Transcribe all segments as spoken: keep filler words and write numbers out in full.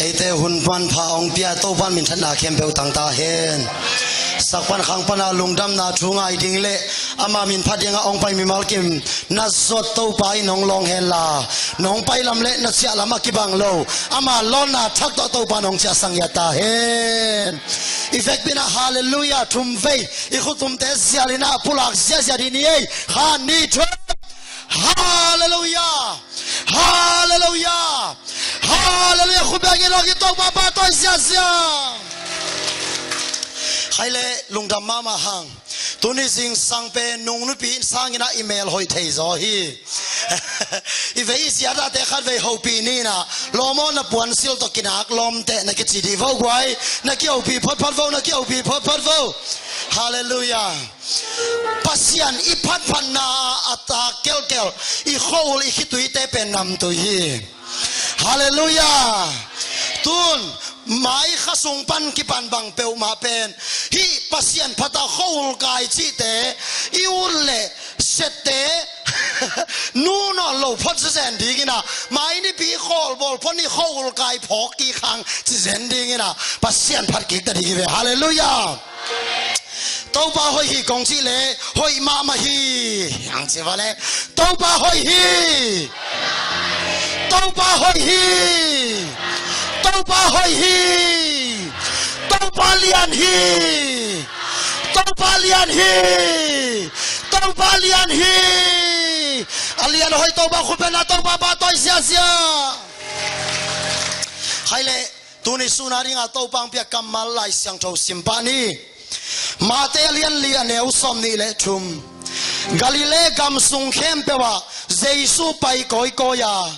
Eite hun manpha hong pia Topa minthanna khempeuh tang ta hen. Sak pan khang pana lungdamna thu ngai ding le ama min phat dinga hong pai mimal kim na zot Topa in hong lawng hen la, nong pai lam le na ciah lam a kibang lo ama lawnna thak tawh Topa nong ciah sang ia ta hen. I vekpi-in ah halleluiah thum vei i khutumte zialin ah pulak ziazia dih ni ei. Kha, nih, thum. Halleluiah. Halleluiah. Halleluiah. Khut beng in lawng in Topa pahtawi ziazia. Khai le lungdam mahmah hang. Tuni zingsang pen nungnupi sangin ah i mel hoih thei zaw hi. I vei i ziatate khat vei hopih ni in ah lawm aw, na puansil tawh kinak lawmte na kici dih vo guai. Na kihopih photphot vo, na kihopih photphot vo. Halleluiah. Pasian i phatphatna a tak kelkel i khua-ul i khituite pen namtui hi. Halleluiah. Tun mai kha sung pan kipan bang peuhmah pen hih Pasian phat a khua-ul kai cihte i ut le sette nu nawn lo phot zen dingin ah mai nipi khawl bawl phot ni khua-ul kai phawk kik hang ci zen dingin ah Pasian phat kik ta ding hi ve. Halleluiah. Topa hoih hi kong cih leh hoih mahmah hi. Ang ci va le. Topa hoih hi. Topa hoih hi. Topa hoih hi. Topa lian hi. Topa lian hi. Topa lian hi. A lian hoih Topa khut beng in ah Topa pahtawi ziazia. Khai le tuni sun a dingah Topa hong piak kammal Lai Siangtho sim pah ni. Mate a lian li a neu sawmnih le thum. Galilee gam sung khempeuh ah Jesu pai kawikawi a,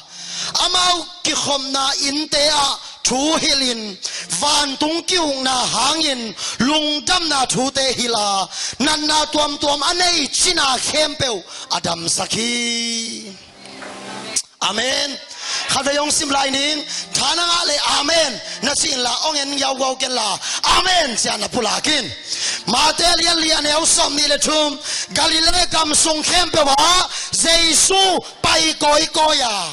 amau kikhopna innte ah thu hilhin vantung ki-ukna hangin lungdamna thute hilh a, natna tuamtuam a nei cina khempeuh a damsak hi. Amen. Khatvei hong sim lai ning. Tha na ngah le amen na ci inla hong en yaugau ken la, amen ci-a na pulak in. Mate a lian li a neu sawmnih le thum. Galilee gam sung khempeuh ah Jesu pai kawikawi a,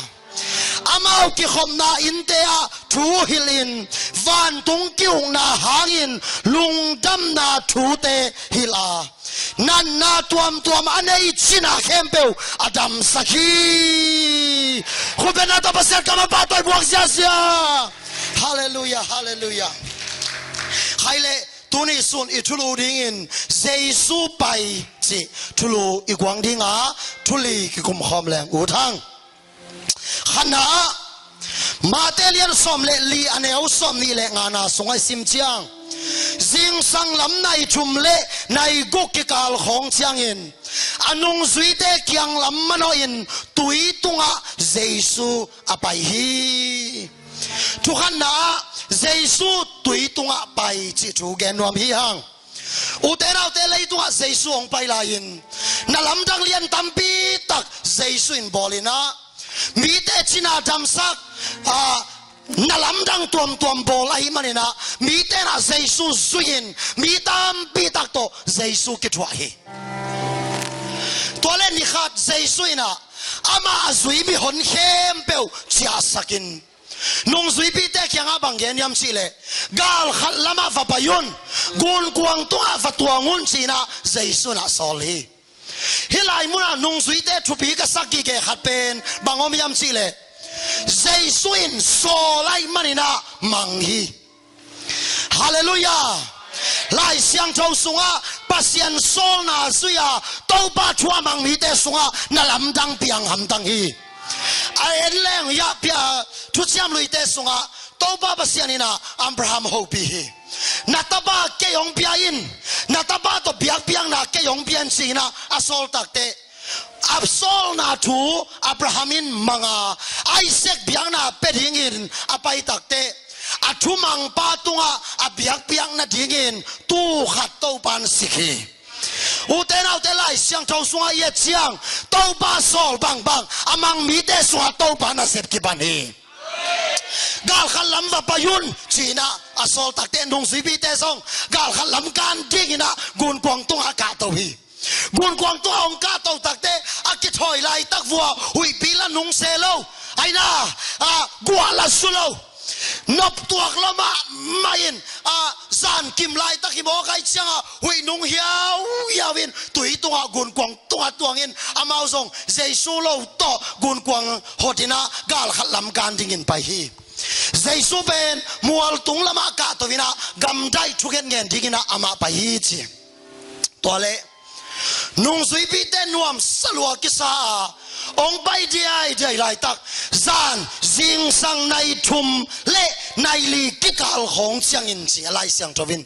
amau kikhopna innte ah thu hilhin vantung ki-ukna hangin lungdamna thute hilh a, natna tuamtuam a nei cina khempeuh a damsak hi. Khut beng in ah Topa Pasian kammal pahtawi buak ziazia. Halleluiah, halleluiah. Khai le tuni sun i thulu dingin Jesu pai cih thulu i guang ding a, thuli kikum khawm leng ut hang. Khatna ah Mate lian sawm le li a neu sawmnih le ngana sungah i sim ciang, zingsang lam nai thum le nai guk kikal khawng ciangin a nungzuite kiang lam manawhin tui tungah Jesu a pai hi. Thukhatna ah Jesu tui tungah pai cih thu gen nuam hi hang. Ute naute, leitungah Jesu hong pai lai-in na lamdang lian tampi tak Jesu in bawl in ah, mite cina damsak, a, na lamdang tuamtuam bawl ahih manin ah mite in ah Jesu zui-in mi tampi tak tawh Jesu kithuah hi. Tua le ni khat Jesu in ah amah a zui mihon khempeuh ciahsakin nungzuipite kiangah bang gen hiam cih leh, gal khat lamah va pai un, gunkuang tungah va tuang un ci-in ah Jesu in ah sawl hi. Hih lai munah nungzuite thupi ka sak gige khat pen bang om hiam cih leh, Jesu in sawl ahih manin ah mang hi. Halleluiah. Lai Siangtho sungah Pasian sawlna zui-a Topa thu a mang mite sungah na lamdang piang hamtang hi. A en leng hiah pia thuciam luite sungah Topa Pasian in ah Abraham hopih hi. Na tapa kei hong pia in, na tapa tawh biakpiakna kei hong pia in ci-in ah a sawl takteh, a sawlna thu Abraham in mang a, Isaac biakna pia dingin a pai takteh, a thumangpa tungah a biakpiak nadingin tuu khat Topa in sik hi. Ute naute, Lai Siangtho sungah i et ciang Topa sawl bangbang a mang mite sungah Topa nasep kipan hi. Gal khat lam va pai un ci-in ah a sawl takteh, nungzuipite zong gal khat lam kan dingin ah gunkuang tungah a kahto hi. Gunkuang tungah hong kahto takteh, a kithawi laitak vua huihpi la nung se lo, aina, a, guah la su lo. Noptuak lo mahmah in, a, zan kim laitak hi mawk ahih ciangah huih nung hiauhiau in tui tungah gunkuang tungah tuangin amau zong Jesu lo tawh gunkuang hot inah gal khat lam kan dingin pai hi. Jesu pen mual tung lamah kahto inah gamdaih thugen ngen dinginah amah pai hi ci. Tua leh nungzuipite nuamsa lua kisa a hong pai diaidiai laitak zan zingsang nai thum le nai li kikal khawng ciangin ci a Lai Siangtho in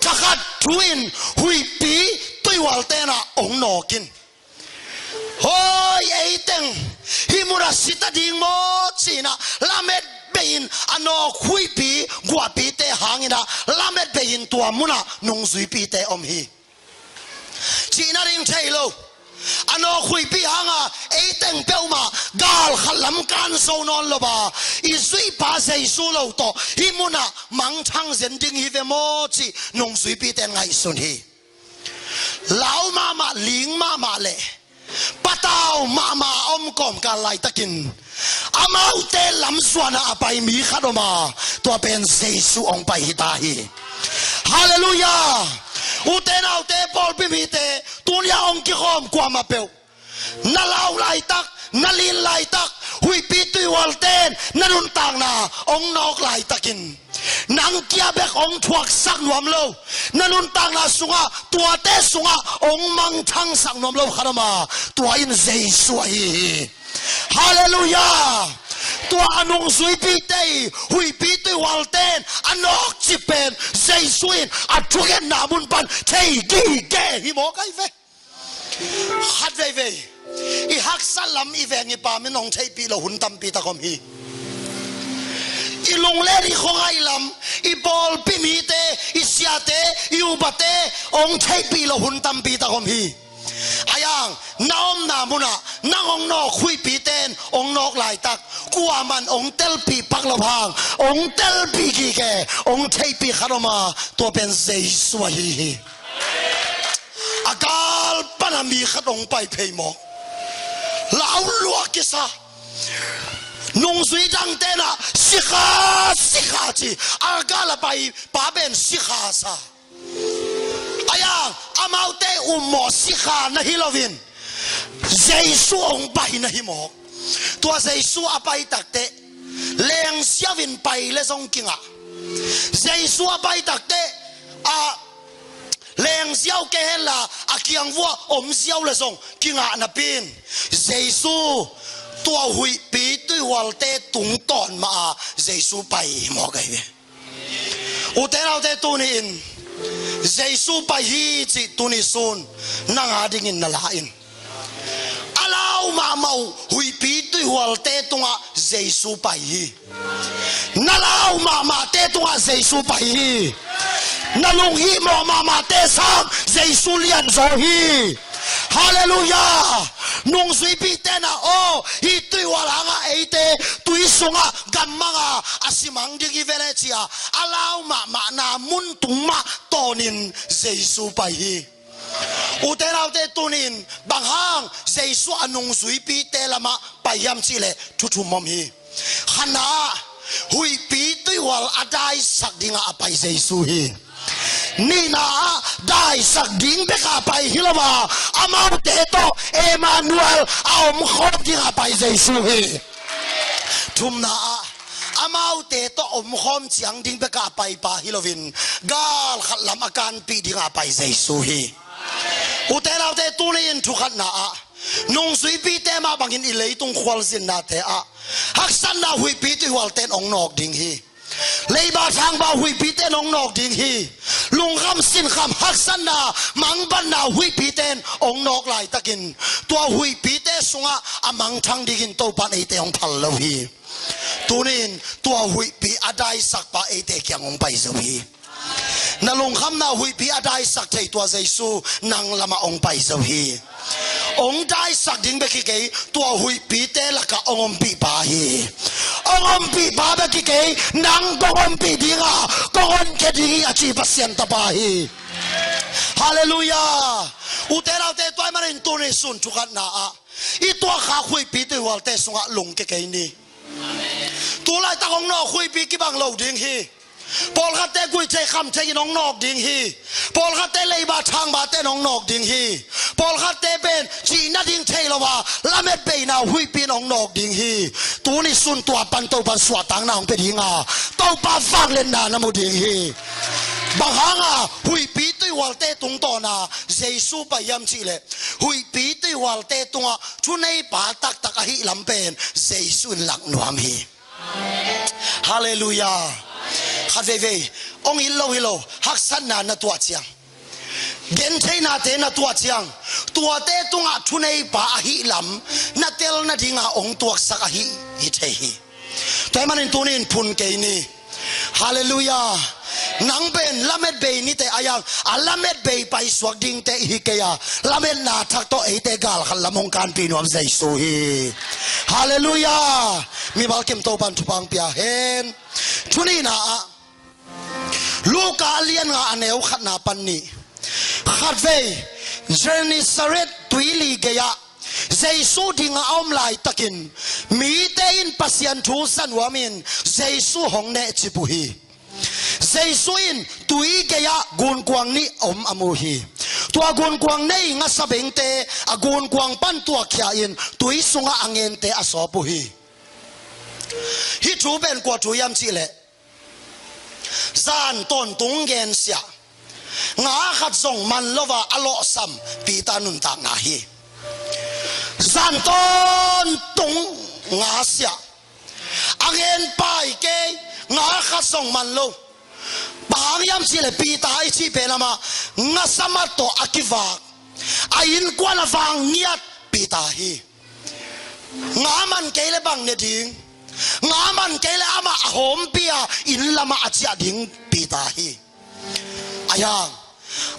thakhat thu-in huihpi tuihual tenah hong nawk in, "Hoi, ei teng hih munah si ta ding maw?" ci-inah lamet bei-in a nawk huihpi guahpite hanginah lamet bei-in tua munah nungzuipite om hi. Cihna ding thei lo. A nawk huihpi hanga ei teng peuhmah gal khat lam kan zo nawn lo a, i zuihpa Jesu lo tawh hih munah mangthang zen ding hi ve maw cih nungzuipite in ngaihsun hi. Lau mahmah, ling mahmah le patau mahmah a om kawmkal laitakin amaute lamzuanah a pai mi khat om a, tua pen Jesu hong pai hi ta hi. Halleluiah. Ute naute, pawlpi mite, tuni-a hong kikhawm kuamah peuh, na lau laitak, na lin laitak, huihpi tuihualten na nuntakna hong nawk laitakin nang kia bek hong thuaksak nuam lo, na nuntakna sungah tuate sungah hong mangthangsak nuam lo khat om a, tua in Jesu ahi hi. Halleluiah. Tua a nungzuipite i huihpi tuihualten a nawk cip pen Jesu in a thukhenna mun pan thei gige hi mawk ahi ve. Khat veivei i haksat lam i veng i pam in hong theihpih lo hun tampi tak om hi. I lunglet i khuangaih lam, i pawlpi mite, i siate, i upate hong theihpih lo hun tampi tak om hi. Ayang, na omna munah nang hong nawk huihpiten hong nawk laitak kuaman hong telpih pak lo hang hong telpih gige, hong theihpih khat om a, tua pen Jesu ahi hi. A gal pana mi khat hong pai phei mawk. Lau lua kisa. Nungzui dang tenah sikha, sikha ci. A gal a pai pa pen sikha sa. Ayang, amaute ummawh sikha na hi loin Jesu hong pai na hi mawk. Tua Jesu a pai takteh lengziau in pai le zong kingah. Jesu a pai takteh a lengziau kei henla a kiangvuah omziau le zong kingah napi-in Jesu tua huihpi tuihualte tungtawn mah a Jesu pai mawk ahi ve. Ute naute, tuni-in Jesu pai hi cih tuni sun nang a dingin na la in. A lau mahmah uh huihpi tuihualte tungah Jesu pai hi. Na lau mahmahte tungah Jesu pai hi. Na lunghihmawh mahmahte sang Jesu lianzaw hi. Halleluiah. Nungzuipite na aw, hih tuihual hangah eite tui sungah gammang a a simang ding hi ve leh ci-a a lau mahmahna mun tung mah tawnin Jesu pai hi. Ute naute, tuni-in bang hang Jesu a nungzuipite lamah pai hiam cihleh thu thum om hi. Khatna ah huihpi tuihual a daisak dingah a pai Jesu hi. Nihna ah daisak ding bekah a pai hi lo a, amaute tawh Emmanuel a omkhawm dingah a pai Jesu hi. Thumna ah amaute tawh omkhawm ciang ding bekah a paipa hi loin gal khat lam a kanpih dingah a pai Jesu hi. Ute naute, tuni-in thukhatna ah nungzuipite mah bangin i leitung khualzinnate ah haksatna huihpi tuihualten hong nawk ding hi. Leiba thangba huihpiten hong nawk ding hi. Lungkham sinkham haksatna mangbatna huihpiten hong nawk laitakin tua huihpite sungah a mangthang dingin Topan eite hong phal lo hi. Tuni-in tua huihpi a daisakpa eite kiang hong pai zo hi. Na lungkhamna huihpi a daisak thei tua Jesu nang lamah hong pai zo hi. Hong daisak ding bek hi kei, tua huihpite lakah hong ompihpa hi. Hong ompihpa bek hi kei, nang kong ompih dinga kong honkhia ding hi a ci Pasian tapa hi. Halleluiah. Ute naute, tua ahih manin tuni sun thukhatna ah i tuakhak huihpi tuihualte sungah lungke kei ni. Tu laitak hong nawk huihpi kibang lo ding hi. Pawlkhatte guihtheih khamtheih in hong nawk ding hi. Pawlkhatte leiba thangbate in hong nawk ding hi. Pawlkhatte pen cihna ding thei lo a, lamet beina huihpi in hong nawk ding hi. Tuni sun tua pan Topan suahtakna hong pia ding a, Topa vangliatna na mu ding hi. Bang hanga huihpi tuihualte tungtawna Jesu pai hiam cihleh, huihpi tuihualte tungah thuneipa taktak ahih lam pen Jesu in lak nuam hi. Halleluiah. Khat veivei hong it lo hi lo, haksatna na tuah ciang, gentheihnate na tuah ciang, tuate tungah thuneipa ahih lam na tel nadinga hong tuaksak ahi hi thei hi. Tua ahih manin tuni in phun kei ni. Halleluiah. Nang pen lamet bei nite a, a lamet bei paisuak dingte i hi kei a, lametna thak tawh eite galkhat lam hong kanpih nuam Jesu hi. Halleluiah. Mimal kim Topan thupha hong pia hen. Thunihna ah Luka a lian nga a neu khatna pan nih. Khatvei Gennesaret tuili gei-ah Jesu ding a om laitakin mite in Pasian thu za nuamin Jesu hong nehcip uh hi. Jesu in tui gei-ah gunkuang nih om a mu hi. Tua gunkuang nei ngasa bengte a gunkuang pan tuakkhia in tui sungah a ngente a sawp uh hi. Hih thu pen kua thu hiam cihleh, zan tawntung ngensia, nga khat zong man lo a a lawhsam Peter nuntakna hi. Zan tawntung nga sia, a ngen pai kei, nga khat zong man lo. Bang hang hiam cihleh Peter i cih pen amah ngasa mat tawh a kivak, a innkuan a vak ngiat Peter hi. Nga man kei le bang ne ding? Nga man kei le amah a hawmpi-a inn lamah a ciah ding Peter hi. A hiang,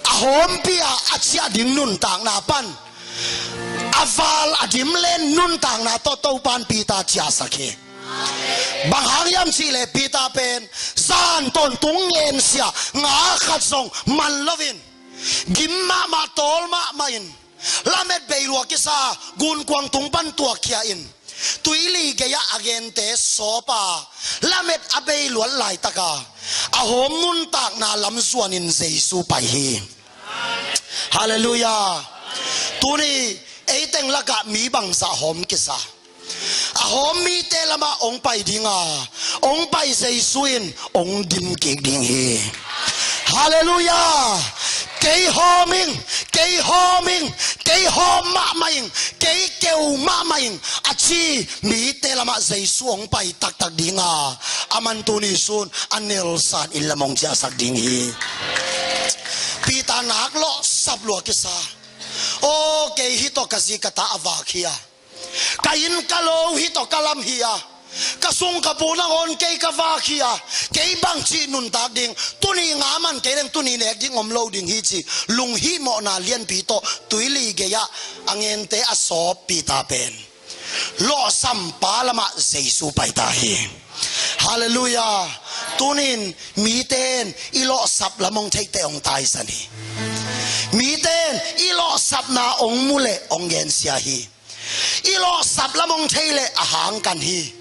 a hawmpi-a a ciah ding nuntakna pan a val a dim len nuntakna tawh Topan Peter ciahsak hi. Bang hang hiam cihleh Peter pen zan tawntung ngensia, nga khat zong man loin, gim mahmah, tawl mahmah in, lamet bei lua kisa, gunkuang tung pan tuakkhia in, tuili gei-ah a ngente sawp a, lamet a bei luat laitaka a hawm nuntakna lam zuanin Jesu pai hi. Halleluiah. Tuni ei teng lakah mi bangzah hawm kisa? A hawm mite lamah hong pai dinga, hong pai Jesu in hong dim kik ding hi. Halleluiah. Kei hawm ing, kei hawm ing, kei hawm mahmah ing, kei keu mahmah ing a ci mite lamah Jesu hong pai taktak dinga, aman tuni sun a nelsan inn lam hong ciahsak ding hi. Peter nak lawhsap lua kisa. Aw, kei hih tawh ka zi ka ta a vak hi a, ka inn ka lo hih tawh ka lam hi a, ka sung ka pu nangawn kei ka vak hi a, kei bangci nuntak ding? Tuni nga man kei leng tuni nek ding om lo ding hi, ci lunghihmawhna lianpi tawh tuili gei-ah a ngente a sawp Peter pen lawhsampa lamah Jesu paita hi. Halleluiah. Tunin mite in i lawhsap lam hong theih teh hong taisan hi. Mite in i lawhsapna hong mu leh hong gensia hi. I lawhsap lam hong thei leh a hang kan hi.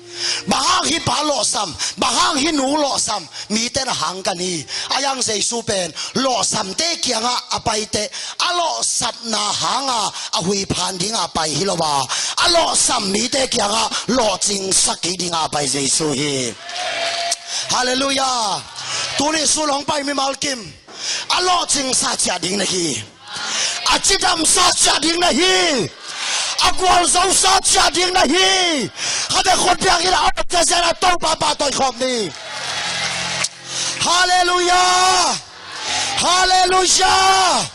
Bang hang hih pa lawhsam, bang hang hih nu lawhsam, mite in a hang kan hi. A hiang Jesu pen lawhsamte kiangah a pai teh a lawhsapna hanga a huiphan dinga pai hi lo a, a lawhsam mite kiangah lawhcingsak kik dinga pai Jesu hi. Halleluiah. Tuni sun hong pai mimal kim a lawhcingsa ciah ding na hi. A cidamsa ciah ding na hi. A gualzosa ciah ding na hi. Kha bek khut piak in a awkte zena Topa pahtawi khawm ni. Halleluiah. Halleluiah.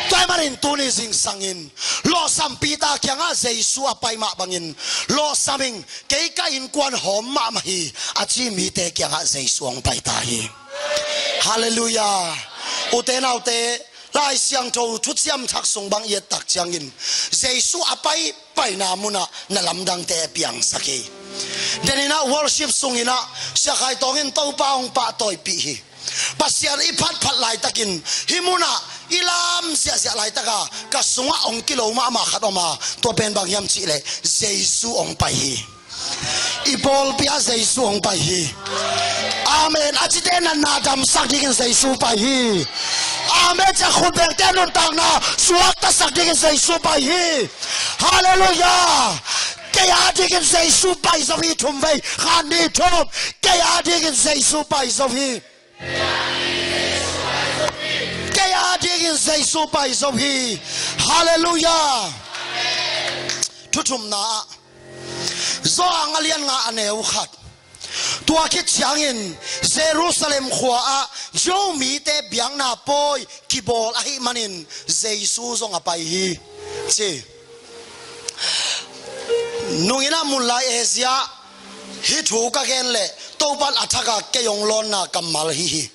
Tua ahih manin tuni zingsangin lawhsam Peter kiangah Jesu a pai mah bangin lawhsam ing, kei ka innkuan hawm mahmah hi, a ci mite kiangah Jesu hong paita hi. Halleluiah. Ute naute, Lai Siangtho thuciam thak sung bang i et tak ciangin Jesu a pai paina munah na lamdangte piangsak hi. Deninah worship sunginah Sia Khai Tawng in Topa hong pahtawipih hi. Pasian i phatphat laitakin hih munah i lam ziahziah laitaka ka sungah hong kilo mahmah khat om a, tua pen bang hiam cihleh Jesu hong pai hi. I pawlpi ah Jesu hong pai hi. Amen. A cite natna damsak dingin Jesu pai hi. Amen. Ci-a khutbengte nuntakna suaktasak dingin Jesu pai hi. Halleluiah. Kei a dingin Jesu pai zo hi. Thum vei, khat, nih, thum. Kei a dingin Jesu pai zo hi. Kei a dingin Jesu pai zo hi. Halleluiah. Thuthumna ah Johan a lian nga a neu khat. Tua khit ciangin Jerusalem khua ah Jew mite biakna pawi kibawl ahih manin Jesu zong a pai hi, ci. Nungin ah mun lai Asia hih thu ka gen leh Topan a thak a kei hong lawnna kammal hi hi.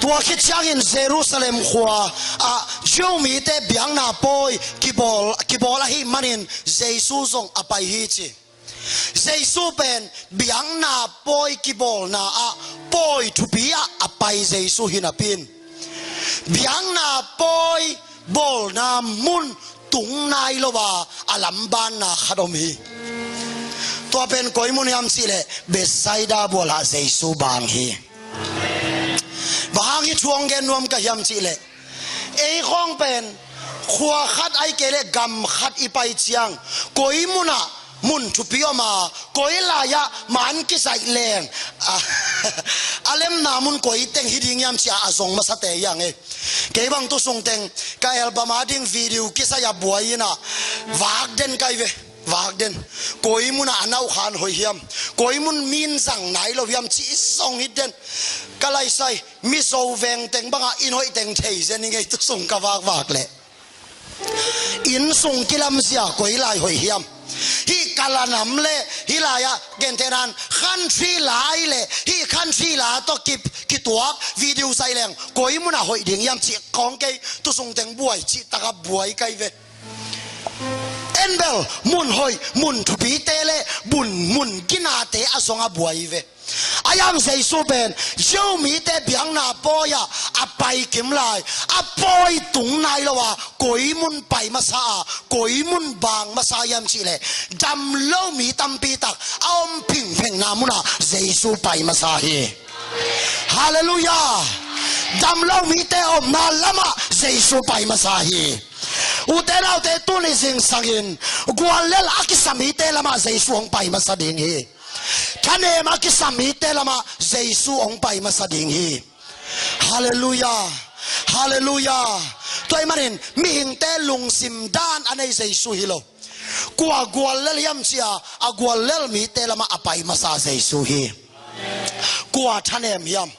Tua khit ciangin Jerusalem khua ah Jew mite biakna pawi kibawl, kibawl ahih manin Jesu zong a pai hi, ci. Jesu pen biakna pawi kibawlna ah pawi thupi ah a pai Jesu hi napi in, biakna pawi bawlna mun tung nai lo a, a lambanna khat om hi. Tua pen koi mun hiam cih leh Bethsaida bual ah Jesu bang hi. Bang hang hih thu hong gen nuam ka hiam cih leh, ei khawng pen khua khat ahih kei leh gam khat i pai ciang, koi mun ah mun thupi om a, koi lai ah man kizaih leng, a, a lemna mun koi teng hi ding hiam ci-a a zong masate hi hang e. Kei bang tu sung teng ka album a ding video kizaih a buai in ah, vak den kai ve, vak den. Koi mun ah a nau khan hoih hiam, koi mun min zang nai lo hiam ci zong hi den. Ka laisai, Mizo veng teng bang ah inn hoih teng thei zen hi ngei tu sung ka vakvak leh. Inn sung kilamzia koi lai hoih hiam? Hih Kalan nam le hih lai ah gentehna in country lai le hih country la tawh ki, kituak video zaih leng koi mun ah hoih ding hiam cih khawng kei tu sung teng buai cih tak a buai kai ve. En bel mun hoih, mun thupite le mun, mun ginate a zong a buai ve. Ahi hang Jesu pen Jew mite biakna pawi ah a pai kim lai, a pawi tung nai lo a, koi mun pai masa a, koi mun bang masa hiam cih leh damlo mi tampi tak a om phingphengna mun ah Jesu pai masa hi. Halleluiah. Damlo mite omna lam ah Jesu pai masa hi. Ute naute, tuni zingsang in guallel a kisa mite lam ah Jesu hong pai masa ding hi. Thanem a kisa mite lam ah Jesu hong pai masa ding hi. Halleluiah. Halleluiah. Tua ahih manin mihingte lungsim dan a nei Jesu hi lo. Kua guallel hiam ci-a, a guallel mite lam ah a pai masa Jesu hi. Kua thanem hiam?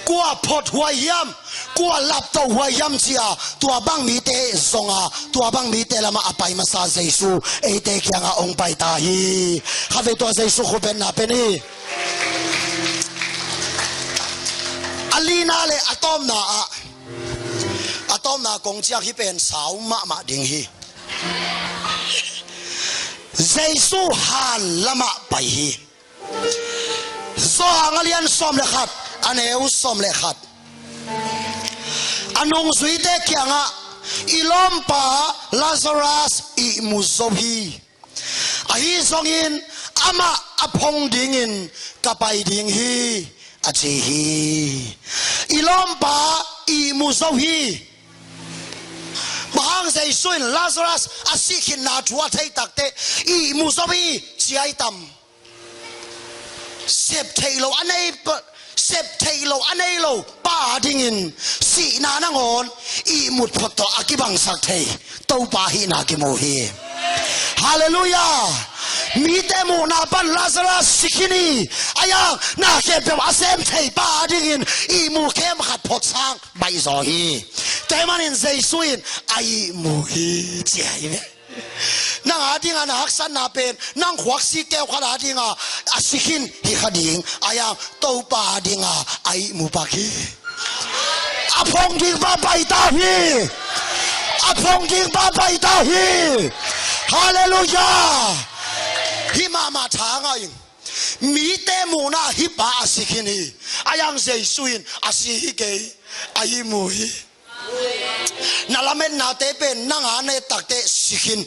Kua phothuai hiam? Kua laptohhuai hiam ci-a, tua bang mite zong a, tua bang mite lam ah a pai masa Jesu eite kiang ah hong pai ta hi. Khatvei tua Jesu khut beng na pen hi. A lina le a tawpna ah, a tawpna kong ciah hih pen sau mahmah ding hi. Jesu han lam ah pai hi. Johan a lian sawm le khat, a neu sawm le khat. A nungzuite kiangah, "I lawmpa Lazarus ihmu zo hi. Ahi zongin amah a phong dingin ka pai ding hi," a ci hi. "I lawmpa ihmu zo hi." Bang hang Jesu in Lazarus a sih khitna thu a theih takteh "Ihmu zo hi," ci-a hi tam? Sep theih lo a nei pa, sep theih lo a nei lo pa dingin sihna nangawn ihmut phot tawh a kibangsak thei Topa hihna kimu hi. Halleluiah. Mite muhna pan Lazarus si khin hi. Ahi hang na khempeuh a sem thei pa dingin ihmu khem khat phot sang baih zaw hi. Tua ahih manin Jesu in a ihmu hi ci-a hi ve. Nang a dinga na haksatna pen, nang khuaksi keu khat a dinga a si khin hi kha ding, ahi hang Topa a dinga a ihmu pak hi. A phong ding pa pai ta hi. A phong ding pa pai ta hi. Halleluiah. Hih mahmah tha ngah ing. Mite muhna hih pa a si khin hi. Ahi hang Jesu in a si hi kei, a ihmu hi. Na lametnate pen nang a na et takteh si khin,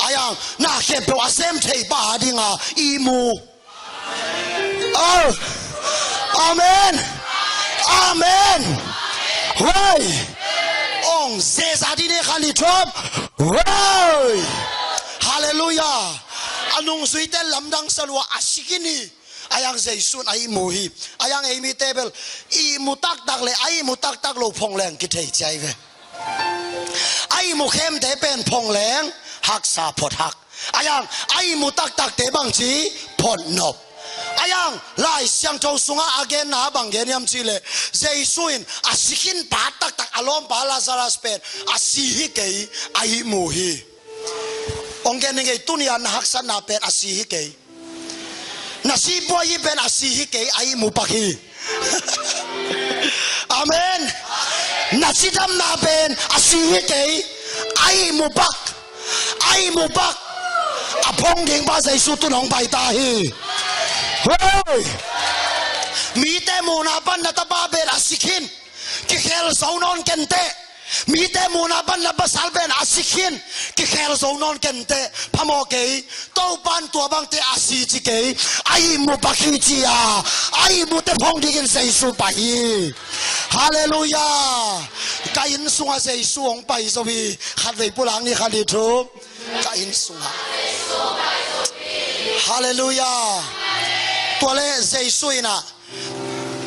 a Ahi hang na khempeuh a sem thei pa a dinga ihmu. Oh. Amen. Amen. Hoi. Ong zeza dine khan i thop. Hoi. Halleluiah. A nungzuite lamdang sa lua a si khin hi. Ahi hang Jesu in a ihmu hi. Ahi hang ei mite bel ihmu taktak le a ihmu taktak lo phong leng kithei ciai ve. A ihmu khemte pen phong leng haksa phot hak. Ahi hang a ihmu taktakte bangci phot nop. Ahi hang Lai Siangtho sungah a genna bang gen hiam cih leh Jesu in a si khin pa taktak a lawmpa Lazarus pen a si hi kei, a ihmu hi. Ong gen ning ei, tuni a na haksatna pen a si hi kei. Na sihpua hi pen a si hi kei, a ihmu pak hi. Amen. Na cidamna pen a si hi kei, a ihmu pak. A ihmu pak. A phong ding pa Jesu tun hong pai ta hi. Hoi. Mite muhna pan na tapa pen a si khin. Kikhel zo nawn kenteh. Mite muhna pan na pasal pen a si khin. Kikhel zo nawn kenteh. Phamawh kei. Topan tua bangte a si ci kei. A ihmu pak hi ci a. A ihmute phong dingin Jesu pai hi. Halleluiah. Ka inn sungah Jesu hong pai zo hi. Khatvei pulak ni, khat, nih, thum. Ka inn sungah. Halleluiah. Tua le Jesu in a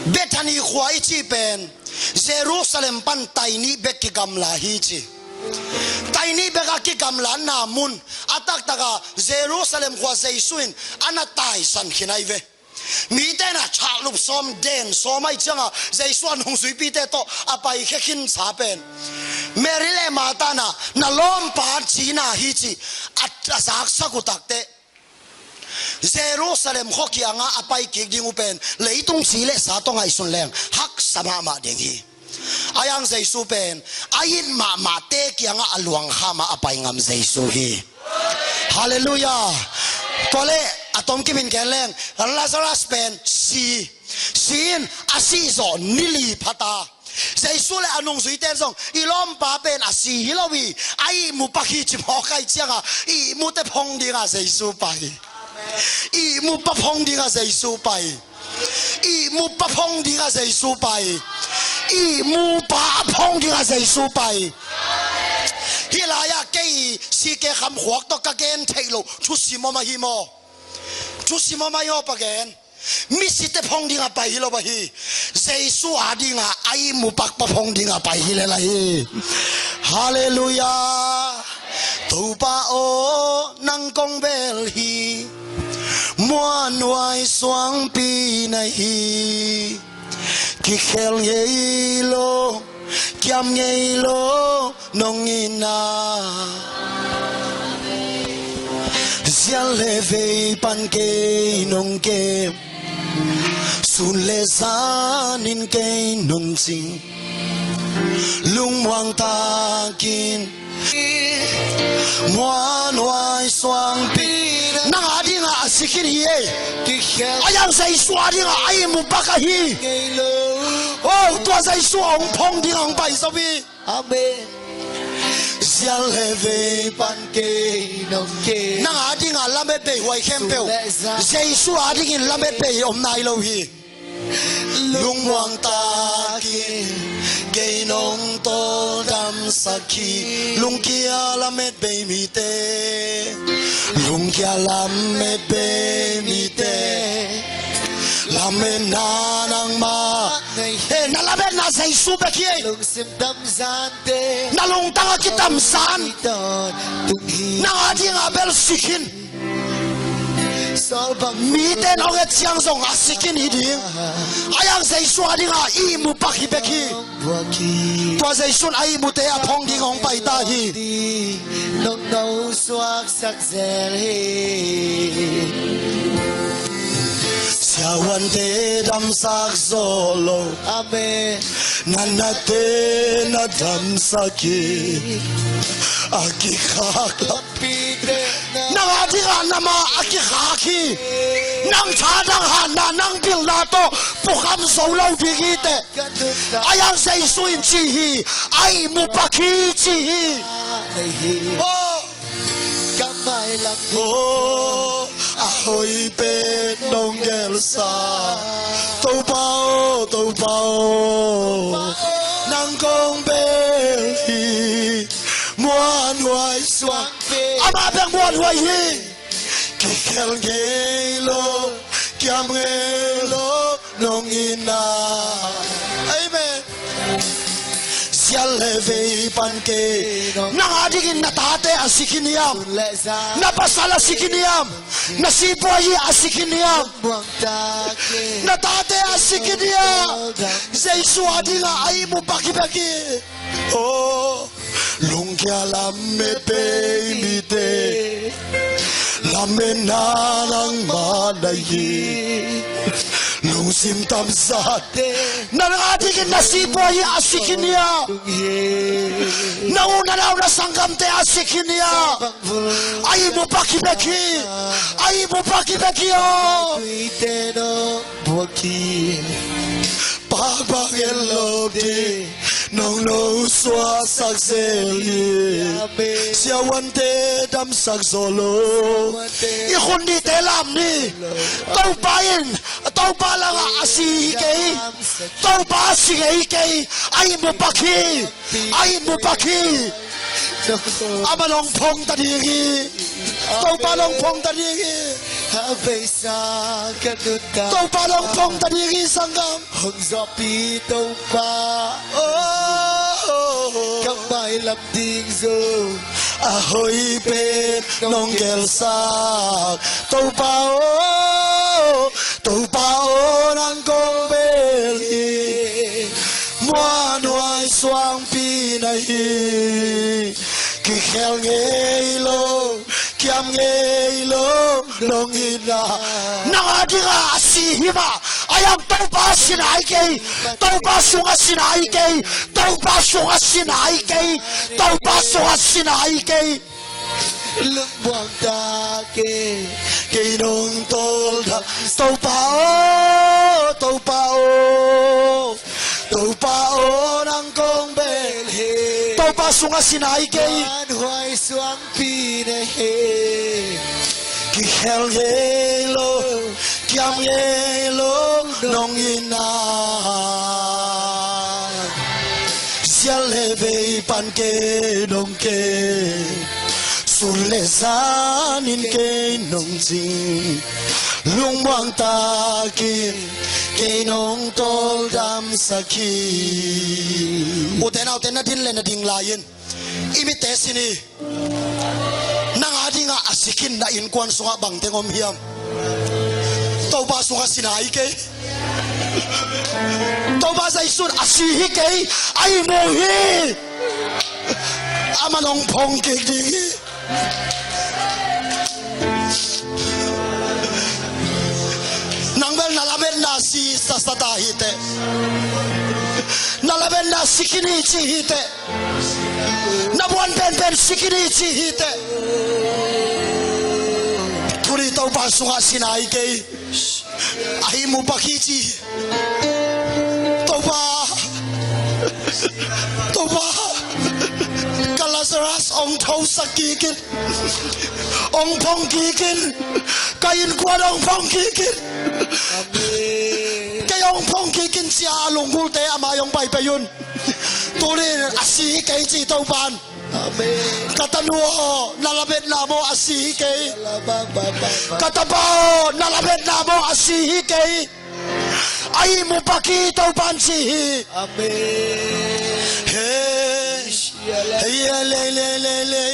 Bethany khua i cih pen Jerusalem pan tai nih bek kigamla hi ci. Tai nih bek a kigamlanna mun a taktak a Jerusalem khua Jesu in a na taisan khin ahi ve. Mite na thahlup sawm, den sawm ahi cianga Jesu a nungzuipite tawh a paikhia khinsa pen Mary le Martha na, na lawmpa cina hi ci a, a zaksak uh takteh Jerusalem khua kiangah a pai kik ding uh pen leitung ci le sa tawh ngaihsun leng haksa mahmah ding hi. Ahi hang Jesu pen a it mahmahte kiangah a luangkham a a pai ngam Jesu hi. Halleluiah. Tua le a tomkim in gen leng Lazarus pen si, si in a sih zawh ni li pha ta. Jesu le a nungzuite zong i lawmpa pen a si hi lo hi, a ihmu pak hi ci mawk ahi cianga ihmute phong dinga Jesu pai. Ihmu pa phong dinga Jesu pai. Ihmu pa phong dinga Jesu pai. Ihmu pa a phong dinga Jesu pai. Hih lai-ah kei C K Kham Khuak tawh ka gen theih loh thusim om ahi maw? Thusim om ahi maw, pa gen? Misite phong dinga pai hi lo ahi. Jesu a dinga a ihmu pak pa phong dinga pai hi lel ahi. Halleluiah. Topa aw, nang kong bel hi. Muanhuai suangpi na hi. Kikhel ngei lo, kiam ngei lo nong itna. Zial le vei pan kei nong kem, sun le zanin kei nong cing. Lungmuang takin muanhuai suangpi nang a dinga a si khin hi ei. Ahi hang Jesu a dinga a ihmu pak ahi. Oh, tua Jesu a hong phong dinga hong pai zo hi. Amen. Zial le vei pan kei nong kem. Nang a dinga lamet bei huai khempeuh Jesu a dingin lamet bei om nai lo hi. Lungmuang takin kei nong tawldamsak hi. Lungkia lamet bei mite, lungkia lamet bei mite, lametna nangmah. Eh, na lametna Jesu bek hi. Na lungtang a kitamzan nang a dinga bel si khin. Mite in hong et ciang zong a si khin hi ding. Ahi hang Jesu a dinga ihmu pak hi bek hi. Tua Jesu in a ihmute a phong ding hong pai ta hi. Siavuante damsak zo lo. Amen. Na nate na damsak hi. A kikhak lo. Nang a dinga na ma a kikhak hi. Nang tha dang hatna, nang pilna tawh pukham zo lo ding hi teh. Ahi hang Jesu in ci hi. A ihmu pak hi ci hi. Oh. Aw, a hoih pen nong gelsa. Topa aw, Topa aw, nang kong bel hi. Muanhuai suang pen. Amah bek muanhuai hi. Kikhel ngei lo, kiam ngei lo nong itna. Amen. Sial le vei pan kei nong. Nang a dingin na tate a si khin hiam? Na pasal a si khin hiam? Na sipuai a si khin hiam? Na tate a si khin hiam? Jesu a dingah a ihmu pak hi bek hi. Aw, lungkia lamet pei mite, lametna nangmah na hi. Lungsim tamzate, nang a dingin na sipuai a si khin hiam? Na u na nau na sanggamte a si khin hiam? A ihmu pak hi bek hi. A ihmu pak hi bek hi aw. Pakpak en lo ding nong nosuahsak zel hi. Siavuante damsak zo lo. I khut nihte lam ni. Topa in, Topa lakah a si hi kei. Topa a si ngei hi kei. A ihmu pak hi. A ihmu pak hi. Amah nong phong ta ding hi. Topa nong phong ta ding hi. Topa nong phong ta ding hi, sanggam. Hong zawhpih Topa. Oh, ka mailam ding zo. A hoih pen nong gelsak. Topa aw, Topa aw, nang kong bel hi. Muanhuai suangpi na hi. Kikhel ngei lo, kiam ngei lo nong itna. Nang a dingah a si hi mah. A hiang Topa a si nai kei. Topa sungah si nai kei. Topa sungah si nai kei. Topa sungah si nai kei. Lungmuang ta kei, kei nong tawldam. Topa aw, Topa aw, Topa aw, nang kong bel hi. Topa sungah si nai kei. Muanhuai suangpi na hi. Kikhel ngei lo, kiam ngei lo nong itna. Sial le vei pan kei nong kem, sun le zanin kei nong cing. Lungmuang takin kei nong tawldamsak hi. Ute naute, na din le na ding lai-in i mitte sin hi. Nang a dingah a si khin na innkuan sungah bang teng om hiam? Topa sungah si nai kei. Topa Jesu in a si hi kei. A ihmu hi. Amah nong phong kik ding hi. Nang bel na lametna si sasa ta hi teh. Na lametna si khin hi ci hi teh. Na buan penpen si khin hi ci hi teh. Tuni Topa sungah si nai kei. A ihmu pak hi ci. Topa, Topa, ka Lazarus hong thosak kik in. Hong phong kik in. Ka innkuan hong phong kik in. Amen. Kei hong phong kik in ci-a a lunggulte a mai hong pai pei un. Tuni a si hi kei ci Topa'n. Amen. Ka tanu aw, na lametna maw a si hi kei. Ka tapa aw, na lametna maw a si hi kei. A ihmu pak hi, Topa'n ci hi. Amen. Hey. Hey, le, le, le, le.